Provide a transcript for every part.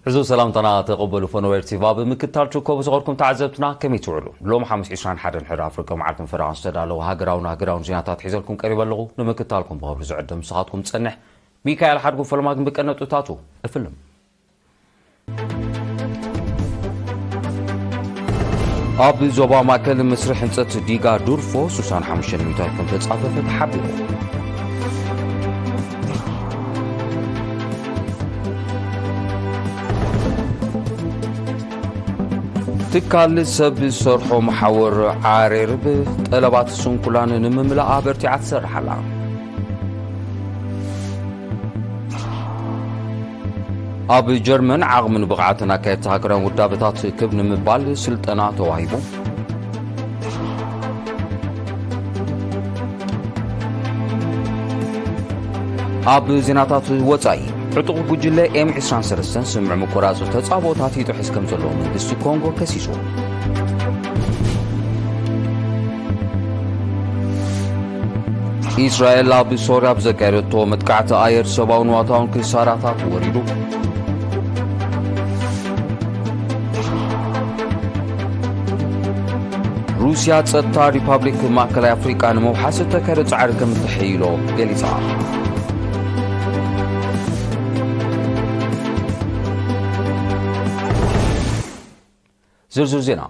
ሕዙ ሰላምታና ተቐበሉ። ፈነወ ኤርትሪቫ ብምክታል ትርከቡ ዝኸርኩም ተዓዘብትና ከመይ ትውዕሉ? ሎም ሓሙስ ዕስራን ሓደን ሕዳር ኣፍሪቃ መዓልትን ፈረቓን ዝተዳለወ ሃገራውን ሃገራውን ዜናታት ሒዘልኩም ቀሪበ ኣለኹ። ንምክታልኩም ብኸብሪ ዝዕድም ንስኻትኩም ዝጸንሕ ሚካኤል ሓድጉ። ፈለማ ግን ብቀነጥታቱ እፍልም። ኣብ ዞባ ማእከል መስርሕ ህንጸት ዲጋ ዱርፎ ሱሳን ሓሙሽተ ሚእታዊት ከም ተጻፈፈ ተሓቢሩ። ትካል ሰብ ዝሰርሖ መሓውር ዓሬርብ ጠለባት ስንኩላን ንምምላእ ኣበርቲዓ ትሰርሕ ኣላ። ኣብ ጀርመን ዓቕምን ብቕዓትን ኣካየድቲ ሃገራውያን ውዳበታት ክብ ንምባል ስልጠና ተዋሂቡ። ኣብ ዜናታት ወጻኢ፣ ዕጡቕ ጉጅለ ኤም ዕስራን ሰለስተን ስምዕ ምቁራጽ ተጻብኦታት ይጥሕስ ከም ዘሎ መንግስቲ ኮንጎ ከሲሱ። ኢስራኤል ኣብ ሶርያ ብዘካየደቶ መጥቃዕቲ ኣየር ሰብኣውን ዋታውን ክሳራታት ወሪዱ። ሩስያ ጸጥታ ሪፓብሊክ ማእከላይ ኣፍሪቃ ንምውሓስ እተካየደ ጻዕሪ ከም እተሐይሎ ገሊጻ። ዝርዝር ዜና።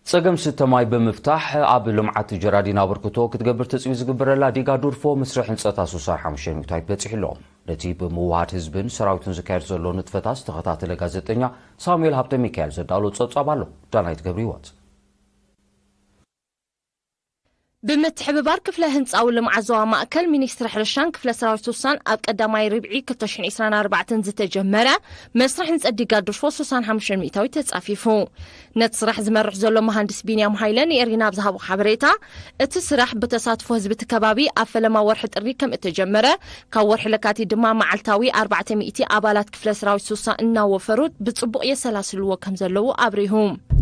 ጸገም ስተ ማይ ብምፍታሕ ኣብ ልምዓት ጀራዲን ኣበርክቶ ክትገብር ትጽቢት ዝግበረላ ዲጋ ዱርፎ መስርሕ ህንጸታ ሱሳን ሓሙሽተ ሚእታዊት በጺሑ ኣሎ። ነቲ ብምውሃድ ህዝብን ሰራዊትን ዝካየድ ዘሎ ንጥፈታት ዝተኸታተለ ጋዜጠኛ ሳሙኤል ሃብተ ሚካኤል ዘዳሎ ጸብጻብ ኣሎ። ዳናይት ገብረ ህይወት። ብምትሕብባር ክፍለ ህንጻዊ ልምዓት ዞባ ማእከል፣ ሚኒስትሪ ሕርሻን ክፍለ ሰራዊት ሱሳን ኣብ ቀዳማይ ርብዒ ክልተ ሽሕን ዕስራን ኣርባዕተን ዝተጀመረ መስርሕ ህንጸት ዲጋ ዱርፎ ሱሳን ሓሙሽተ ሚእታዊት ተጻፊፉ። ነቲ ስራሕ ዝመርሕ ዘሎ መሃንድስ ቢንያም ሃይለ ንኤሪና ኣብ ዝሃቦ ሓበሬታ፣ እቲ ስራሕ ብተሳትፎ ህዝቢ እቲ ከባቢ ኣብ ፈለማ ወርሒ ጥሪ ከም እተጀመረ፣ ካብ ወርሒ ለካቲት ድማ መዓልታዊ ኣርባዕተ ሚእቲ ኣባላት ክፍለ ሰራዊት ሱሳ እናወፈሩ ብጽቡቕ የሰላስልዎ ከም ዘለዉ ኣብሪሁ።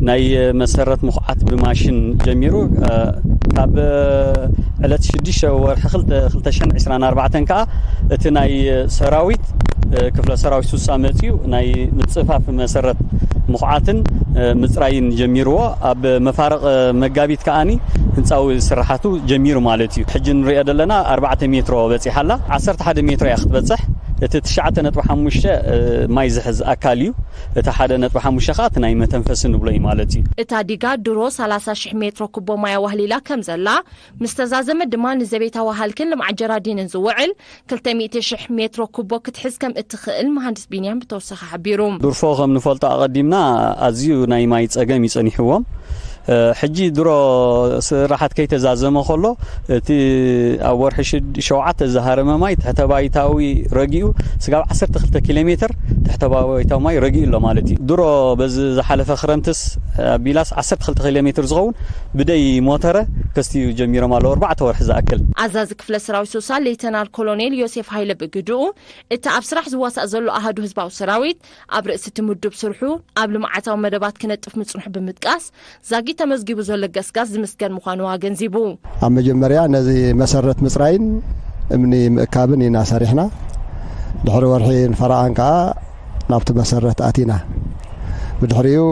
ናይ መሰረት ምኹዓት ብማሽን ጀሚሩ፣ እ፣ ካብ ዕለት ሽዱሽተ ወርሒ ክልተ፣ ክልተ ሽሕን ዕስራን ኣርባዕተን ከኣ እቲ ናይ ሰራዊት፣ እ፣ ክፍለ ሰራዊት ሱሳ መጺኡ ናይ ምጽፋፍ መሰረት ምኹዓትን፣ እ፣ ምጽራይን ጀሚርዎ። ኣብ መፋርቕ መጋቢት ከኣኒ ህንጻዊ ስራሓቱ ጀሚሩ ማለት እዩ። ሕጂ ንሪኦ ዘለና ኣርባዕተ ሜትሮ በጺሓ ኣላ። ዓሰርተ ሓደ ሜትሮ እያ ክትበጽሕ። እቲ ትሽዓተ ነጥቢ ሓሙሽተ፣ እ፣ ማይ ዝሕዝ ኣካል እዩ። እቲ ሓደ ነጥቢ ሓሙሽተ ከኣ እቲ ናይ መተንፈሲ ንብሎ እዩ ማለት እዩ። እታ ዲጋ ድሮ ሰላሳ ሽሕ ሜትሮ ኩቦ ማይ ኣዋህሊላ ከም ዘላ፣ ምስ ተዛዘመ ድማ ንዘቤታዊ ሃልክን ልምዓት ጀራዲንን ዝውዕል ክልተ ሚእቲ ሽሕ ሜትሮ ኩቦ ክትሕዝ ከም እትኽእል መሃንድስ ቢንያም ብተወሳኺ ሓቢሩ። ዱርፎ ከም ንፈልጦ ኣቐዲምና ኣዝዩ ናይ ማይ ጸገም እዩ ጸኒሕዎም። እ፣ ሕጂ ድሮ ስራሓት ከይተዛዘመ ከሎ፣ እቲ ኣብ ወርሒ ሽድ-፣ ሸውዓተ ዝሃረመ ማይ ትሕተ ባይታዊ ረጊኡ ስጋብ ዓሰርተ ክልተ ኪሎ ሜትር ትሕተ ባይታዊ ማይ ረጊኡ ኣሎ ማለት እዩ። ድሮ በዚ ዝሓለፈ ክረምትስ ኣቢላስ ዓሰርተ ክልተ ኪሎ ሜትር ዝኸውን ብደይ ሞተረ ከስትዩ ጀሚሮም ኣለዉ፣ ኣርባዕተ ወርሒ ዝኣክል። ኣዛዚ ክፍለ ሰራዊት ሱሳ ሌተናል ኮሎኔል ዮሴፍ ሃይለ ብግድኡ፣ እቲ ኣብ ስራሕ ዝዋሳእ ዘሎ ኣሃዱ ህዝባዊ ሰራዊት፣ ኣብ ርእሲ እቲ ምዱብ ስርሑ፣ ኣብ ልምዓታዊ መደባት ክነጥፍ ምጽንሑ ብምጥቃስ፣ ዛጊት ተመዝጊቡ ዘሎ ገስጋስ ዝምስገን ምዃኑ ኣገንዚቡ። ኣብ መጀመርያ ነዚ መሰረት ምጽራይን እምኒ ምእካብን ኢና ሰሪሕና። ድሕሪ ወርሒ ንፈረቓን ከኣ ናብቲ መሰረት ኣቲና። ብድሕሪኡ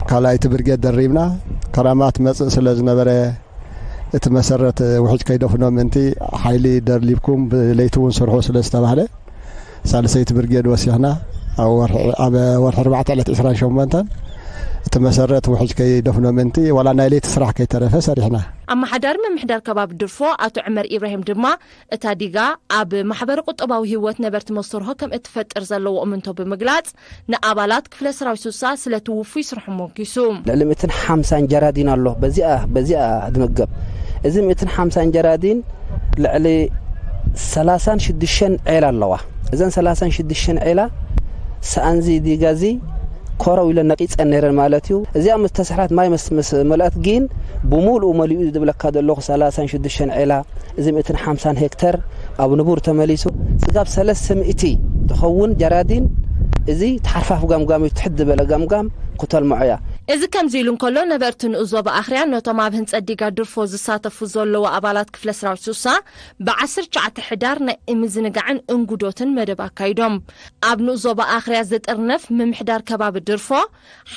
ካልኣይቲ ብርጌድ ደሪብና፣ ክራማት መጽእ ስለ ዝነበረ፣ እቲ መሰረት ውሕጅ ከይደፍኖ ምእንቲ ሓይሊ ደርሊብኩም ብለይቲ እውን ስርሑ ስለ ዝተባህለ፣ ሳልሰይቲ ብርጌድ ወሲኽና። ኣብ ወርሒ፣ ኣብ ወርሒ ኣርባዕተ ዕለት ዕስራን ሸሞንተን እቲ መሰረት ውሕጅ ከይደፍኖ ምእንቲ ዋላ ናይ ለይቲ ስራሕ ከይተረፈ ሰሪሕና። ኣመሓዳሪ ምምሕዳር ከባቢ ድርፎ ኣቶ ዕመር ኢብራሂም ድማ፣ እታ ዲጋ ኣብ ማሕበረ ቁጠባዊ ህይወት ነበርቲ መስተርሆ ከም እትፈጥር ዘለዎ እምንቶ ብምግላጽ፣ ንኣባላት ክፍለ ሰራዊት ሱሳ ስለቲ ውፉይ ስርሑ ሞጊሱ። ልዕሊ ሚእትን ሓምሳን ጀራዲን ኣሎ። በዚኣ፣ በዚኣ ዝምገብ። እዚ ሚእትን ሓምሳን ጀራዲን ልዕሊ ሰላሳን ሽዱሽተን ዔላ ኣለዋ። እዘን ሰላሳን ሽዱሽተን ዔላ ሰኣንዚ ዲጋዚ ኮረው ኢለን ነቂጸን ነይረን ማለት እዩ። እዚኣ ምስ ተሰሕራት ማይ ምስ፣ ምስ መልኣት ግን ብሙሉኡ መሊኡ ዝብለካ ዘለኹ ሰላሳን ሽዱሽተን ዔላ፣ እዚ ሚእትን ሓምሳን ሄክተር ኣብ ንቡር ተመሊሱ። ስጋብ ሰለስተ ሚእቲ ትኸውን ጀራዲን፣ እዚ ተሓርፋፍ ጋምጋም እዩ፣ ትሕት ዝበለ ጋምጋም ክተልምዖ እያ። እዚ ከምዚ ኢሉ እንከሎ፣ ነበርቲ ንኡስ ዞባ ኣኽርያ ነቶም ኣብ ህንጸት ዲጋ ድርፎ ዝሳተፉ ዘለዉ ኣባላት ክፍለ ሰራዊት ሱሳ፣ ብ19 ሕዳር ናይ ምዝንጋዕን እንጉዶትን መደብ ኣካይዶም። ኣብ ንኡስ ዞባ ኣኽርያ ዝጥርነፍ ምምሕዳር ከባቢ ድርፎ፣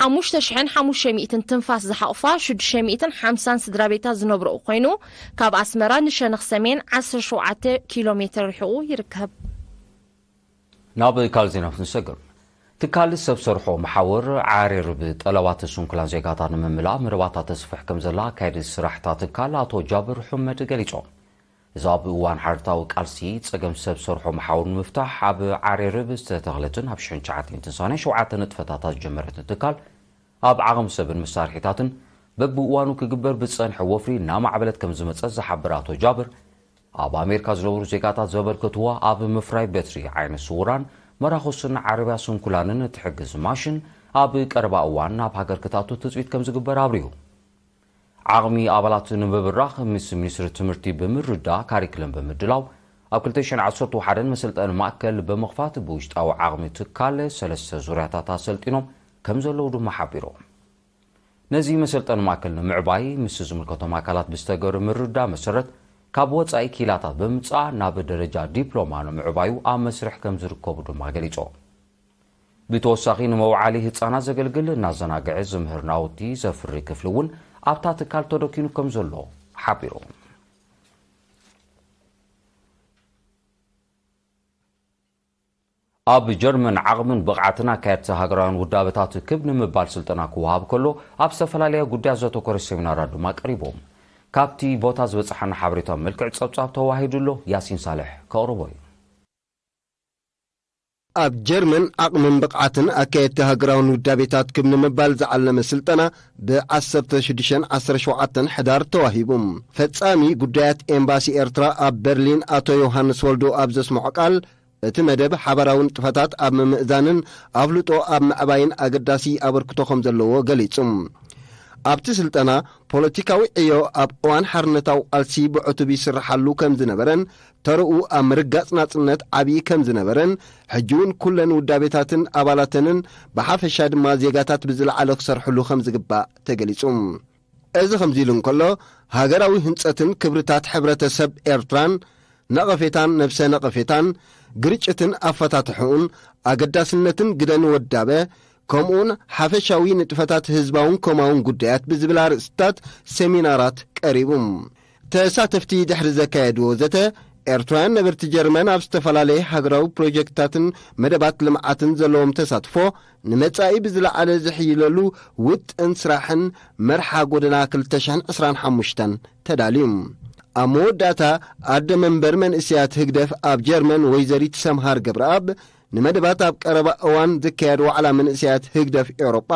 5,500 ትንፋስ ዝሓቑፋ 650 ስድራ ቤታት ዝነብረኡ ኮይኑ፣ ካብ ኣስመራ ንሸነኽ ሰሜን 17 ኪሎ ሜትር ርሒቑ ይርከብ። ናብ ካልእ ዜና ክንሰግር። ትካል ሰብ ሰርሖ መሓውር ዓሬር ብጠለባት ስንኩላን ዜጋታት ንምምላእ መደባታ ተስፍሕ ከም ዘላ ኣካየዲ ስራሕታ ትካል ኣቶ ጃብር ሑመድ ገሊጾም። እዚ ኣብ እዋን ሓርታዊ ቃልሲ ጸገም ሰብ ሰርሖ መሓውር ንምፍታሕ ኣብ ዓሬር ብዝተተኽለትን ኣብ 1987 ንጥፈታታ ዝጀመረትን ትካል ኣብ ዓቕሚ ሰብን መሳርሒታትን በብእዋኑ ክግበር ብዝጸንሐ ወፍሪ እናማዕበለት ከም ዝመጸት ዝሓበረ ኣቶ ጃብር፣ ኣብ ኣሜሪካ ዝነብሩ ዜጋታት ዘበርከትዋ ኣብ ምፍራይ በትሪ ዓይነ ስውራን መራኹስን ዓረብያ ስንኩላንን እትሕግዝ ማሽን ኣብ ቀረባ እዋን ናብ ሃገር ክታቱ ትጽቢት ከም ዝግበር ኣብሪሁ። ዓቕሚ ኣባላት ንምብራኽ ምስ ሚኒስትሪ ትምህርቲ ብምርዳ ካሪክለም ብምድላው ኣብ 2011 መሰልጠኒ ማእከል ብምኽፋት ብውሽጣዊ ዓቕሚ ትካል ሰለስተ ዙርያታት ኣሰልጢኖም ከም ዘለዉ ድማ ሓቢሮም። ነዚ መሰልጠኒ ማእከል ንምዕባይ ምስ ዝምልከቶም ኣካላት ብዝተገበረ ምርዳ መሰረት ካብ ወጻኢ ኪላታት ብምጻእ ናብ ደረጃ ዲፕሎማ ንምዕባዩ ኣብ መስርሕ ከም ዝርከቡ ድማ ገሊጾም። ብተወሳኺ ንመውዓሊ ህጻናት ዘገልግል እናዘናግዐ ዝምህር ናውቲ ዘፍሪ ክፍሊ እውን ኣብታ ትካል ተደኪኑ ከም ዘሎ ሓቢሮም። ኣብ ጀርመን ዓቕምን ብቕዓትን ኣካየድቲ ሃገራውያን ውዳበታት ክብ ንምባል ስልጠና ክወሃብ ከሎ ኣብ ዝተፈላለያ ጉዳያት ዘተኮረ ሴሚናራት ድማ ቀሪቦም። ካብቲ ቦታ ዝበጽሓና ሓበሬታ መልክዕ ጸብጻብ ተዋሂዱ ኣሎ። ያሲን ሳልሕ ከቕርቦ እዩ። ኣብ ጀርመን ዓቕምን ብቕዓትን ኣካየድቲ ሃገራውን ውዳቤታት ክብ ንምባል ዝዓለመ ስልጠና ብ16-17 ሕዳር ተዋሂቡ። ፈጻሚ ጉዳያት ኤምባሲ ኤርትራ ኣብ በርሊን ኣቶ ዮሃንስ ወልዱ ኣብ ዘስምዖ ቃል፣ እቲ መደብ ሓባራዊ ንጥፈታት ኣብ ምምእዛንን ኣፍልጦ ኣብ ምዕባይን ኣገዳሲ ኣበርክቶ ከም ዘለዎ ገሊጹ። ኣብቲ ስልጠና፣ ፖለቲካዊ ዕዮ ኣብ እዋን ሓርነታዊ ቃልሲ ብዕቱብ ይስርሓሉ ከም ዝነበረን፣ ተረኡ ኣብ ምርጋጽ ናጽነት ዓብዪ ከም ዝነበረን፣ ሕጂ እውን ኩለን ውዳቤታትን ኣባላተንን ብሓፈሻ ድማ ዜጋታት ብዝለዓለ ክሰርሕሉ ከም ዝግባእ ተገሊጹ። እዚ ከምዚ ኢሉ እንከሎ፣ ሃገራዊ ህንጸትን ክብርታት ሕብረተሰብ ኤርትራን፣ ነቐፌታን ነብሰ ነቐፌታን፣ ግርጭትን ኣፈታትሕኡን፣ ኣገዳስነትን ግደን ወዳበ፣ ከምኡውን ሓፈሻዊ ንጥፈታት ህዝባውን ኮማውን ጉዳያት ብዝብል ኣርእስትታት ሴሚናራት ቀሪቡ። ተሳተፍቲ ድሕሪ ዘካየድዎ ዘተ፣ ኤርትራውያን ነበርቲ ጀርመን ኣብ ዝተፈላለየ ሃገራዊ ፕሮጀክትታትን መደባት ልምዓትን ዘለዎም ተሳትፎ ንመጻኢ ብዝለዓለ ዝሕይለሉ ውጥን ስራሕን መርሓ ጎደና 2025 ተዳልዩ። ኣብ መወዳእታ፣ ኣደ መንበር መንእሰያት ህግደፍ ኣብ ጀርመን ወይዘሪት ሰምሃር ገብረኣብ፣ ንመደባት ኣብ ቀረባ እዋን ዝካየድ ዋዕላ መንእሰያት ህግደፍ ኤውሮጳ፣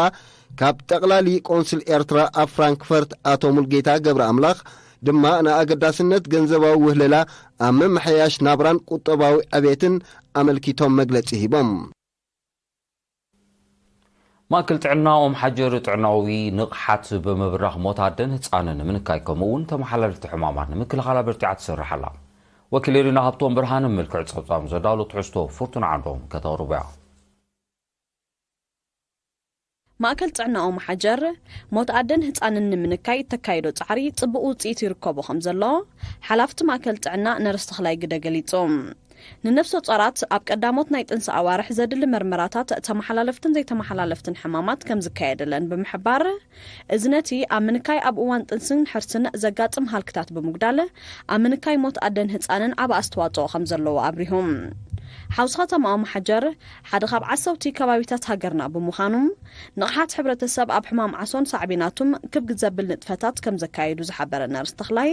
ካብ ጠቕላሊ ቆንስል ኤርትራ ኣብ ፍራንክፈርት ኣቶ ሙልጌታ ገብረ ኣምላኽ ድማ ንኣገዳስነት ገንዘባዊ ውህለላ ኣብ ምምሕያሽ ናብራን ቁጠባዊ ዕቤትን ኣመልኪቶም መግለጺ ሂቦም። ማእከል ጥዕና ኦም ሓጀር ጥዕናዊ ንቕሓት ብምብራኽ ሞት ኣደን ህጻንን ንምንካይ ከምኡ እውን ተመሓላለፍቲ ሕማማት ንምክልኻል ኣበርቲዓ ትሰርሕ ኣላ። ወኪል ኤሪና ሃብቶም ብርሃን ምልክዕ ጸብጻብ ዘዳሎ ትሕዝቶ ፍርቱና ዓንዶም ከተቕርቦ እያ። ማእከል ጥዕና ኦም ሓጀር ሞት ኣደን ህጻንን ንምንካይ እተካየዶ ጻዕሪ ጽቡቕ ውጽኢት ይርከቦ ከም ዘሎ ሓላፍቲ ማእከል ጥዕና ነርስ ተኽላይ ግደ ገሊጹ። ንነፍሰ ጾራት ኣብ ቀዳሞት ናይ ጥንሲ ኣዋርሕ ዘድሊ መርመራታት ተመሓላለፍትን ዘይተመሓላለፍትን ሕማማት ከም ዝካየደለን ብምሕባር፣ እዚ ነቲ ኣብ ምንካይ ኣብ እዋን ጥንስን ሕርስን ዘጋጥም ሃልክታት ብምጉዳል፣ ኣብ ምንካይ ሞት ኣደን ህጻንን ዓቢ ኣስተዋጽኦ ከም ዘለዎ ኣብሪሁ። ሓውሲ ከተማ ኦም ሓጀር ሓደ ካብ ዓሰውቲ ከባቢታት ሃገርና ብምዃኑ፣ ንቕሓት ሕብረተሰብ ኣብ ሕማም ዓሶን ሳዕቤናቱም ክብ ዘብል ንጥፈታት ከም ዘካየዱ ዝሓበረ ነርስ ተኽላይ፣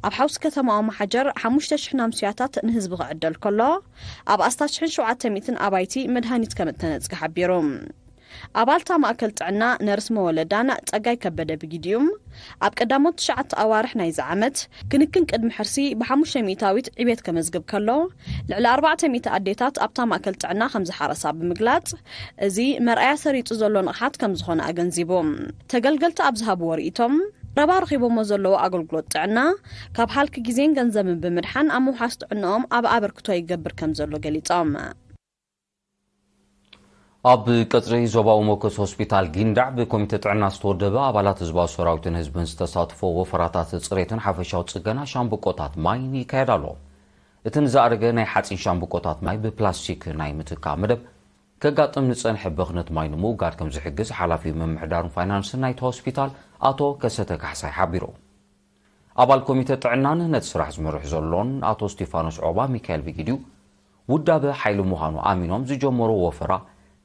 ኣብ ሓውሲ ከተማ ኦም ሓጀር 5,000 ናምስያታት ንህዝቢ ክዕደል ከሎ፣ ኣብ ኣስታት 1,700 ኣባይቲ መድሃኒት ከም እተነጽገ ሓቢሩ። ኣባልታ ማእከል ጥዕና ነርስ መወለዳን ጸጋይ ከበደ ብጊዲኡ፣ ኣብ ቀዳሞት ትሽዓተ ኣዋርሕ ናይዚ ዓመት፣ ክንክን ቅድሚ ሕርሲ ብ500ዊት ዕቤት ከመዝግብ ከሎ፣ ልዕሊ 400 ኣዴታት ኣብታ ማእከል ጥዕና ከም ዝሓረሳ ብምግላጽ፣ እዚ መርኣያ ሰሪጹ ዘሎ ንቕሓት ከም ዝኾነ ኣገንዚቡ። ተገልገልቲ ኣብ ዝሃብዎ ርእይቶም፣ ረባ ረኺቦሞ ዘለዉ ኣገልግሎት ጥዕና፣ ካብ ሃልኪ ግዜን ገንዘብን ብምድሓን ኣብ ምውሓስ ጥዕንኦም ኣብ ኣበርክቶ ይገብር ከም ዘሎ ገሊጾም። ኣብ ቀጽሪ ዞባዊ መወከሲ ሆስፒታል ጊንዳዕ ብኮሚተ ጥዕና ዝተወደበ ኣባላት ህዝባዊ ሰራዊትን ህዝብን ዝተሳትፎ ወፈራታት ጽሬትን ሓፈሻዊ ጽገና ሻምብቆታት ማይን ይካየድ ኣሎ። እቲ ንዝኣረገ ናይ ሓጺን ሻምብቆታት ማይ ብፕላስቲክ ናይ ምትካእ መደብ ከጋጥም ንጸንሐ ብኽነት ማይ ንምውጋድ ከም ዝሕግዝ ሓላፊ ምምሕዳርን ፋይናንስን ናይቲ ሆስፒታል ኣቶ ከሰተ ካሕሳይ ሓቢሩ። ኣባል ኮሚተ ጥዕናን ነቲ ስራሕ ዝመርሕ ዘሎን ኣቶ እስቲፋኖስ ዖባ ሚካኤል ብጊዲኡ ውዳበ ሓይሊ ምዃኑ ኣሚኖም ዝጀመሮ ወፈራ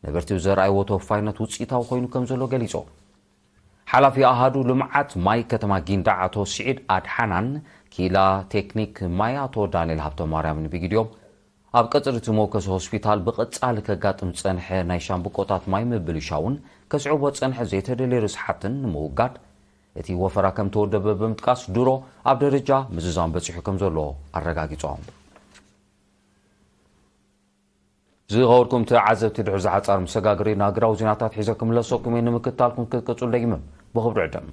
ነበርቲ ብዘርኣይዎ ተወፋይነት ውፅኢታዊ ኮይኑ ከም ዘሎ ገሊጾም። ሓላፊ ኣሃዱ ልምዓት ማይ ከተማ ጊንዳዕ ኣቶ ስዒድ ኣድሓናን ክኢላ ቴክኒክ ማይ ኣቶ ዳንኤል ሃብተማርያምን ብጊዲኦም ኣብ ቀጽሪ እቲ መወከሲ ሆስፒታል ብቐጻሊ ከጋጥም ዝጸንሐ ናይ ሻምብቆታት ማይ ምብልሻውን ከስዕቦ ዝጸንሐ ዘይተደልየ ርስሓትን ንምውጋድ እቲ ወፈራ ከም ተወደበ ብምጥቃስ ድሮ ኣብ ደረጃ ምዝዛም በጺሑ ከም ዘሎ ኣረጋጊጾም። ዝኸበርኩም ተዓዘብቲ ድሕሪ ዝሓጻር መሰጋገሪና ሃገራዊ ዜናታት ሒዘ ክምለሰኩም እየ። ንምክትታልኩም ክትቅጽሉ ደጊመ ብኽብሪ ዕደም።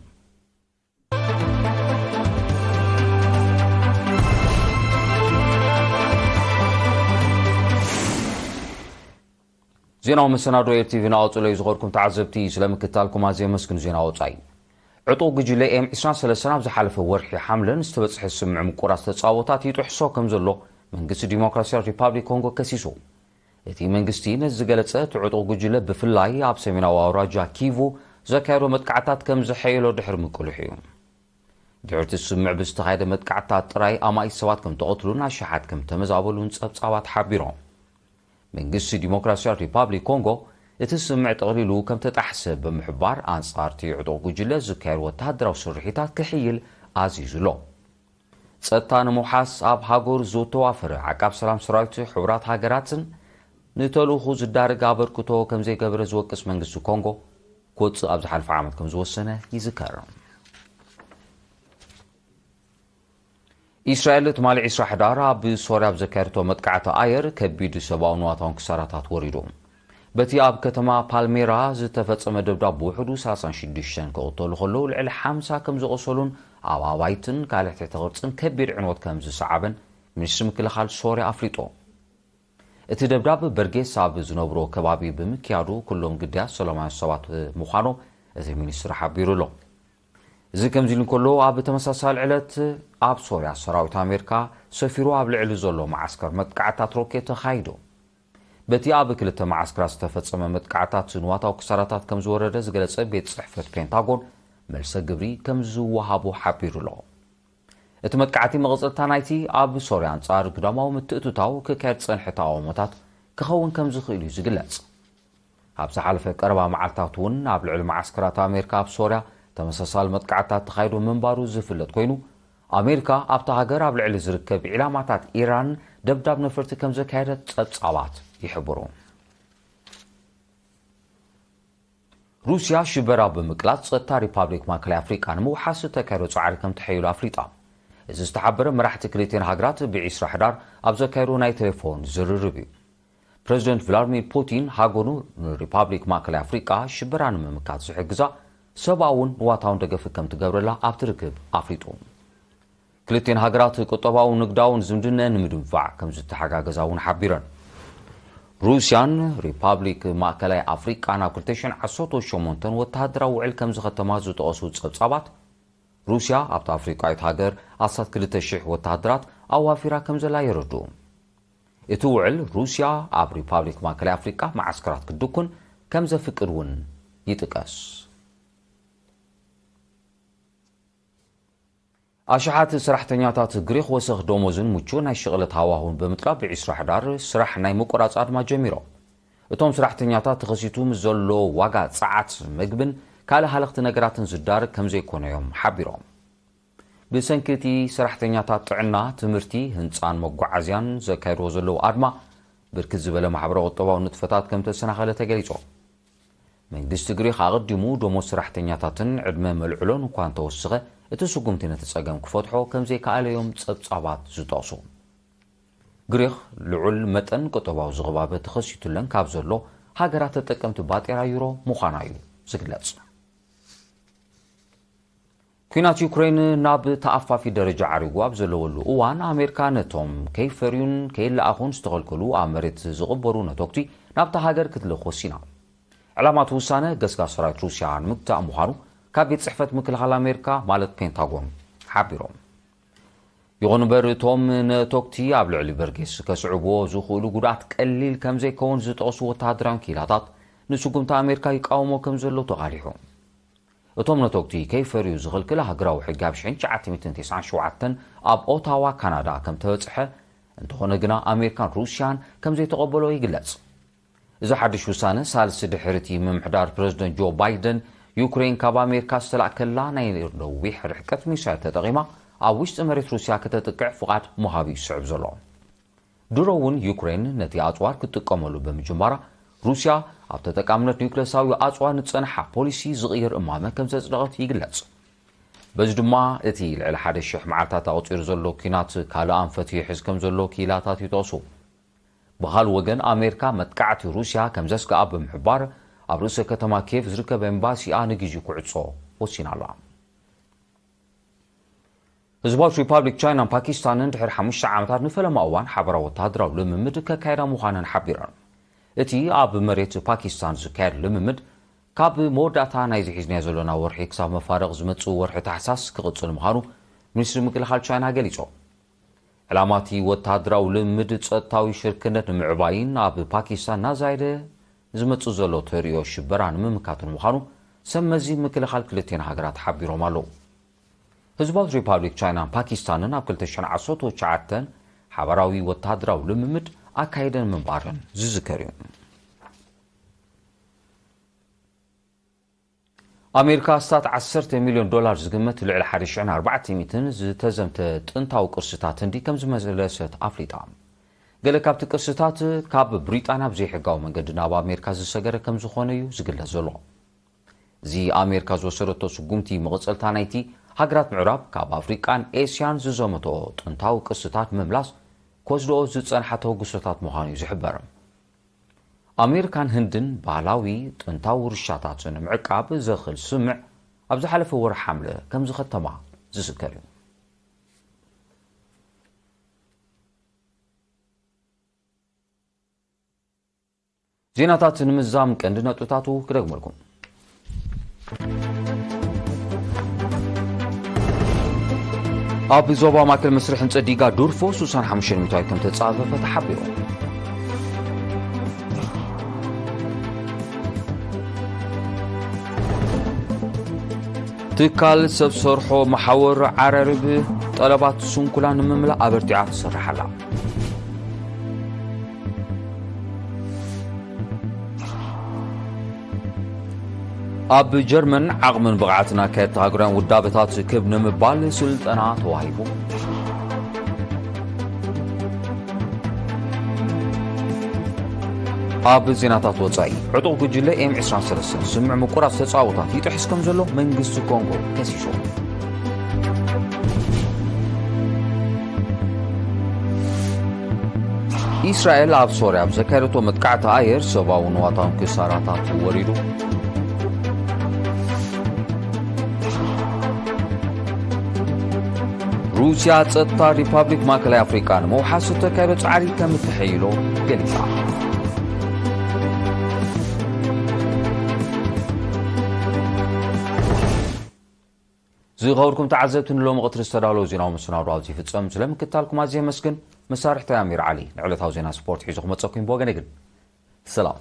ዜናዊ መሰናዶ ኤር ቲቪ ናቐጽሎ እዩ። ዝኸድኩም ተዓዘብቲ ስለምክትታልኩም ኣዝየ መስግን። ዜና ወጻኢ። ዕጡቕ ጉጅለ ኤም ዕስራን ሰለስተን ኣብ ዝሓለፈ ወርሒ ሓምለ ንዝተበጽሐ ስምዕ ምቁራጽ ተጻቦታት ይጥሕሶ ከም ዘሎ መንግስቲ ዲሞክራሲያዊ ሪፓብሊክ ኮንጎ ከሲሱ። እቲ መንግስቲ ነዚ ዝገለጸ እቲ ዕጡቕ ጉጅለ ብፍላይ ኣብ ሰሜናዊ ኣውራጃ ኪቩ ዘካየዶ መጥቃዕታት ከም ዘሐየሎ ድሕሪ ምቅልሑ እዩ። ድሕሪ እቲ ስምዕ ብዝተኻየደ መጥቃዕታት ጥራይ ኣማኢት ሰባት ከም ተቐትሉን ኣሽሓት ከም ተመዛበሉን ጸብጻባት ሓቢሮም። መንግስቲ ዲሞክራሲያዊ ሪፓብሊክ ኮንጎ እቲ ስምዕ ጠቕሊሉ ከም ተጣሕሰ ብምሕባር ኣንጻር እቲ ዕጡቕ ጉጅለ ዝካየድ ወተሃደራዊ ስርሒታት ክሕይል ኣዚዙ ኣሎ። ጸጥታ ንምውሓስ ኣብ ሃገሩ ዝተዋፈረ ዓቃብ ሰላም ሰራዊት ሕቡራት ሃገራትን ንተልእኹ ዝዳረግ ኣበርክቶ ከም ዘይገበረ ዝወቅስ መንግስቲ ኮንጎ ክወጽእ ኣብ ዝሓለፈ ዓመት ከም ዝወሰነ ይዝከር። ኢስራኤል ትማሊ ዕስራ ሕዳር ኣብ ሶርያ ኣብ ዘካየደቶ መጥቃዕቲ ኣየር ከቢድ ሰብኣውን ንዋታውን ክሳራታት ወሪዱ። በቲ ኣብ ከተማ ፓልሜራ ዝተፈጸመ ደብዳብ ብውሕዱ ሰላሳን ሽዱሽተን ክቕተሉ ከለዉ ልዕሊ ሓምሳ ከም ዝቖሰሉን ኣብ ኣባይትን ካልእ ትሕተ ቅርጽን ከቢድ ዕንወት ከም ዝሰዓበን ሚኒስትሪ ምክልኻል ሶርያ ኣፍሊጡ። እቲ ደብዳብ በርጌሳ ኣብ ዝነብሮ ከባቢ ብምክያዱ ኩሎም ግዳያት ሰላማውያን ሰባት ምዃኖም እቲ ሚኒስትሪ ሓቢሩ ኣሎ። እዚ ከምዚ ኢሉ እንከሎ ኣብ ተመሳሳሊ ዕለት ኣብ ሶርያ ሰራዊት ኣሜሪካ ሰፊሩ ኣብ ልዕሊ ዘሎ መዓስከር መጥቃዕታት ሮኬት ተኻይዱ። በቲ ኣብ ክልተ መዓስከራት ዝተፈጸመ መጥቃዕታት ንዋታዊ ክሳራታት ከም ዝወረደ ዝገለጸ ቤት ጽሕፈት ፔንታጎን መልሰ ግብሪ ከም ዝወሃቦ ሓቢሩ ኣሎ። እቲ መጥቃዕቲ መቐጸልታ ናይቲ ኣብ ሶርያ ኣንጻር ግዳማዊ ምትእትታው ክካየድ ዝጸንሐ ተቓውሞታት ክኸውን ከም ዝኽእል እዩ ዝግለጽ። ኣብ ዝሓለፈ ቀረባ መዓልታት እውን ኣብ ልዕሊ መዓስከራት ኣሜሪካ ኣብ ሶርያ ተመሳሳሊ መጥቃዕታት ተኻይዶ ምንባሩ ዝፍለጥ ኮይኑ፣ ኣሜሪካ ኣብታ ሃገር ኣብ ልዕሊ ዝርከብ ዒላማታት ኢራን ደብዳብ ነፈርቲ ከም ዘካየደት ጸብጻባት ይሕብሩ። ሩስያ ሽበራ ብምቅላስ ጸጥታ ሪፓብሊክ ማእከላይ ኣፍሪቃ ንምውሓስ እተካየዶ ጻዕሪ ከም ተሐይሉ ኣፍሊጣ። እዚ ዝተሓበረ መራሕቲ ክልቲኤን ሃገራት ብዒስራ ሕዳር ኣብ ዘካየዶ ናይ ቴሌፎን ዝርርብ እዩ። ፕረዚደንት ቭላድሚር ፑቲን ሃገሩ ንሪፓብሊክ ማእከላይ ኣፍሪቃ ሽበራ ንምምካት ዝሕግዛ ሰብኣውን ንዋታውን ደገፍ ከም ትገብረላ ኣብቲ ርክብ ኣፍሊጡ። ክልቲኤን ሃገራት ቁጠባውን ንግዳውን ዝምድነአን ንምድንፋዕ ከም ዝተሓጋገዛ እውን ሓቢረን። ሩስያን ሪፓብሊክ ማእከላይ ኣፍሪቃን ኣብ ክልተ ሽሕን ዓሰርተ ሸሞንተን ወተሃደራዊ ውዕል ከም ዝኸተማ ዝጠቐሱ ጸብጻባት፣ ሩስያ ኣብታ ኣፍሪቃዊት ሃገር ኣስታት ክልተ ሽሕ ወተሃደራት ኣዋፊራ ከም ዘላ የረድኡ። እቲ ውዕል ሩስያ ኣብ ሪፓብሊክ ማእከላይ ኣፍሪቃ መዓስከራት ክትድኩን ከም ዘፍቅድ እውን ይጥቀስ። ኣሽሓት ሰራሕተኛታት ግሪኽ ወሰኽ ደሞዝን ምቹእ ናይ ሽቕለት ሃዋሁን ብምጥላብ ብዒስራ ሕዳር ስራሕ ናይ ምቁራጽ ኣድማ ጀሚሮም። እቶም ሰራሕተኛታት ተኸሲቱ ምስ ዘሎ ዋጋ ጸዓት፣ መግብን ካልእ ሃለኽቲ ነገራትን ዝዳረግ ከም ዘይኮነ እዮም ሓቢሮም። ብሰንኪ እቲ ሰራሕተኛታት ጥዕና፣ ትምህርቲ፣ ህንጻን መጓዓዝያን ዘካየድዎ ዘለዉ ኣድማ ብርክት ዝበለ ማሕበረ ቁጠባዊ ንጥፈታት ከም ተሰናኸለ ተገሊጾም። መንግስቲ ግሪኽ ኣቐዲሙ ደሞዝ ሰራሕተኛታትን ዕድመ መልዕሎን እኳ እንተወሰኸ፣ እቲ ስጉምቲ ነቲ ጸገም ክፈትሖ ከም ዘይከኣለ እዮም ጸብጻባት ዝጠቕሱ። ግሪኽ ልዑል መጠን ቁጠባዊ ዝቕባበ ተኸሲቱለን ካብ ዘሎ ሃገራት ተጠቀምቲ ባጤራ ዩሮ ምዃና እዩ ዝግለጽ። ኲናት ዩክሬን ናብ ተኣፋፊ ደረጃ ዓሪጉ ኣብ ዘለወሉ እዋን፣ ኣሜሪካ ነቶም ከይፈርዩን ከይለኣኹን ዝተኸልከሉ ኣብ መሬት ዝቕበሩ ነተጉቲ ናብታ ሃገር ክትልእኽ ወሲና። ዕላማ እቲ ውሳነ ገስጋስ ሰራዊት ሩስያ ንምግታእ ምዃኑ ካብ ቤት ጽሕፈት ምክልኻል ኣሜሪካ ማለት ፔንታጎን ሓቢሮም። ይኹን እምበር እቶም ነቶግቲ ኣብ ልዕሊ በርጌስ ከስዕብዎ ዝኽእሉ ጉድኣት ቀሊል ከም ዘይከውን ዝጠቕሱ ወተሃደራዊ ክኢላታት ንስጉምቲ ኣሜሪካ ይቃወሞ ከም ዘሎ ተቓሊሑ። እቶም ነቶግቲ ከይፈርዩ ዝኽልክል ሃገራዊ ሕጊ ኣብ ሽሕን ትሽዓተ ሚእትን ተስዓን ሸውዓተን ኣብ ኦታዋ ካናዳ ከም ተበጽሐ፣ እንተኾነ ግና ኣሜሪካን ሩስያን ከም ዘይተቐበሎ ይግለጽ። እዚ ሓድሽ ውሳነ ሳልሲ ድሕሪ እቲ ምምሕዳር ፕረዚደንት ጆ ባይደን ዩክሬን ካብ ኣሜሪካ ዝተላእከላ ናይ ነዊሕ ርሕቀት ሚሳይል ተጠቒማ ኣብ ውሽጢ መሬት ሩስያ ከተጥቅዕ ፍቓድ ምሃቡ ይስዕብ ዘሎ። ድሮ እውን ዩክሬን ነቲ ኣጽዋር ክትጥቀመሉ ብምጅማራ፣ ሩስያ ኣብ ተጠቃምነት ኒውክለሳዊ ኣጽዋር ንጸንሓ ፖሊሲ ዝቕይር እማመ ከም ዘጽደቐት ይግለጽ። በዚ ድማ እቲ ልዕሊ ሓደ ሽሕ መዓልታት ኣቑጺሩ ዘሎ ኲናት ካልእ ኣንፈት ይሕዝ ከም ዘሎ ክኢላታት ይጠቕሱ። ብኻልእ ወገን ኣሜሪካ መጥቃዕቲ ሩስያ ከም ዘስግኣ ብምሕባር ኣብ ርእሰ ከተማ ኪየቭ ዝርከብ ኤምባሲኣ ንግዜኡ ክዕጾ ወሲና ኣላ። ህዝባዊት ሪፓብሊክ ቻይናን ፓኪስታንን ድሕሪ ሓሙሽተ ዓመታት ንፈለማ እዋን ሓበራዊ ወተሃደራዊ ልምምድ ከካየዳ ምዃነን ሓቢረን። እቲ ኣብ መሬት ፓኪስታን ዝካየድ ልምምድ ካብ መወዳእታ ናይዚ ሒዝናዮ ዘለና ወርሒ ክሳብ መፋርቕ ዝመጽእ ወርሒ ታሕሳስ ክቕጽል ምዃኑ ሚኒስትሪ ምክልኻል ቻይና ገሊጹ። ዕላማ እቲ ወተሃደራዊ ልምምድ ጸጥታዊ ሽርክነት ንምዕባይን ኣብ ፓኪስታን እናዛየደ ዝመጽእ ዘሎ ተርእዮ ሽበራ ንምምካትን ምዃኑ ሰብ መዚ ምክልኻል ክልቲኤን ሃገራት ሓቢሮም ኣለዉ። ህዝባዊት ሪፓብሊክ ቻይናን ፓኪስታንን ኣብ ክልተ ሽሕን ዓሰርተ ትሽዓተን ሓባራዊ ወተሃደራዊ ልምምድ ኣካይደን ምንባረን ዝዝከር እዩ። ኣሜሪካ ኣስታት ዓሰርተ ሚልዮን ዶላር ዝግመት ልዕሊ ሓደ ሽሕን ኣርባዕተ ሚእትን ዝተዘምተ ጥንታዊ ቅርስታት ህንዲ ከም ዝመለሰት ኣፍሊጣ። ገለ ካብቲ ቅርስታት ካብ ብሪጣንያ ብዘይሕጋዊ መንገዲ ናብ ኣሜሪካ ዝሰገረ ከም ዝኾነ እዩ ዝግለጽ ዘሎ። እዚ ኣሜሪካ ዝወሰደቶ ስጉምቲ መቐጸልታ ናይቲ ሃገራት ምዕራብ ካብ ኣፍሪቃን ኤስያን ዝዘመቶ ጥንታዊ ቅርስታት ምምላስ ክወስድኦ ዝጸንሓ ተበግሶታት ምዃኑ እዩ ዝሕበር። ኣሜሪካን ህንድን ባህላዊ ጥንታዊ ውርሻታት ንምዕቃብ ዘኽእል ስምምዕ ኣብ ዝሓለፈ ወርሒ ሓምለ ከም ዝኸተማ ዝዝከር እዩ። ዜናታት ንምዛም ቀንዲ ነጥብታቱ ክደግመልኩም። ኣብ ዞባ ማእከል መስርሕ ህንጸት ዲጋ ዱርፎ ስሳን ሓሙሽተን ሚእታዊት ከም ተጻፈፈ ተሓቢሩ። ትካል ሰብ ሰርሖ መሓውር ዓረርብ ጠለባት ስንኩላን ንምምላእ ኣበርቲዓ ትሰርሕ ኣላ። ኣብ ጀርመን ዓቕምን ብቕዓትን ኣካየድቲ ሃገራውያን ውዳበታት ክብ ንምባል ስልጠና ተዋሂቡ። ኣብ ዜናታት ወጻኢ፣ ዕጡቕ ጉጅለ ኤም ዕስራን ሰለስተን ስምምዕ ምቁራጽ ተጻውታት ይጥሕስ ከም ዘሎ መንግስቲ ኮንጎ ከሲሱ። ኢስራኤል ኣብ ሶርያ ኣብ ዘካየደቶ መጥቃዕቲ ኣየር ሰብኣዊ ንዋታውን ክሳራታት ወሪዱ። ሩስያ ጸጥታ ሪፓብሊክ ማእከላይ ኣፍሪቃ ንምውሓስ እተካየዶ ጻዕሪ ከም እተሐይሎ ገሊጻ። ዝኸበርኩም ተዓዘብቲ፣ ንሎሚ ቀትሪ ዝተዳለወ ዜናዊ መሰናዶ ኣብዚ ይፍጸም። ስለምክታልኩም ኣዝየ የመስግን። መሳርሕቲ ኣሚር ዓሊ ንዕለታዊ ዜና ስፖርት ሒዙ ክመጸኩም ብወገነይ ግን ሰላም።